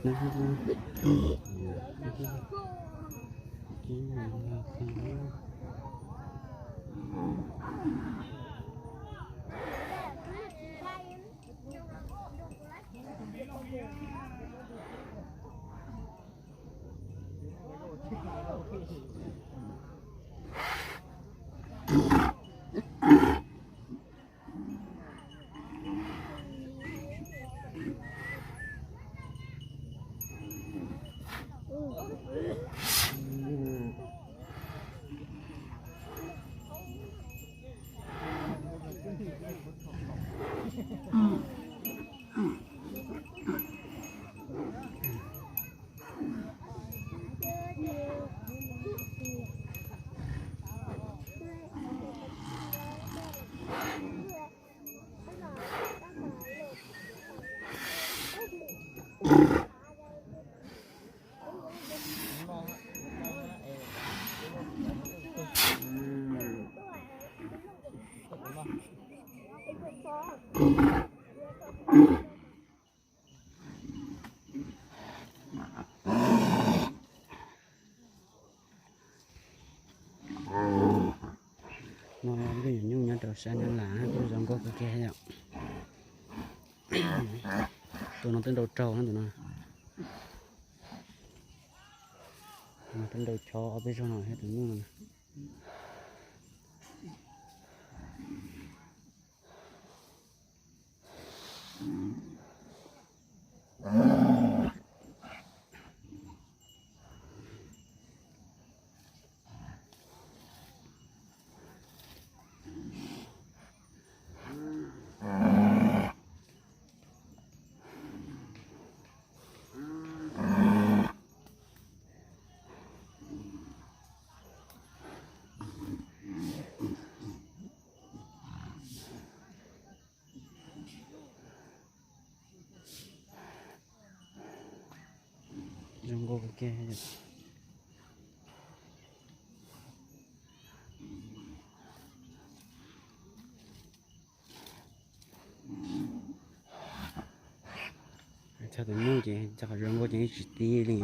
No lub nyuam nyuj nyob rau sab nab las kuj zoo nkauj kawg kiag yom. Tus no twb nrau tsho na tus no. Tus no twb nrau tsho ob peb zaug no thiab tus nyuj no. Zoo nkauj kawg kiag. Txog tus nyuj ces txog qhov zoo nkauj ces tsis tib li.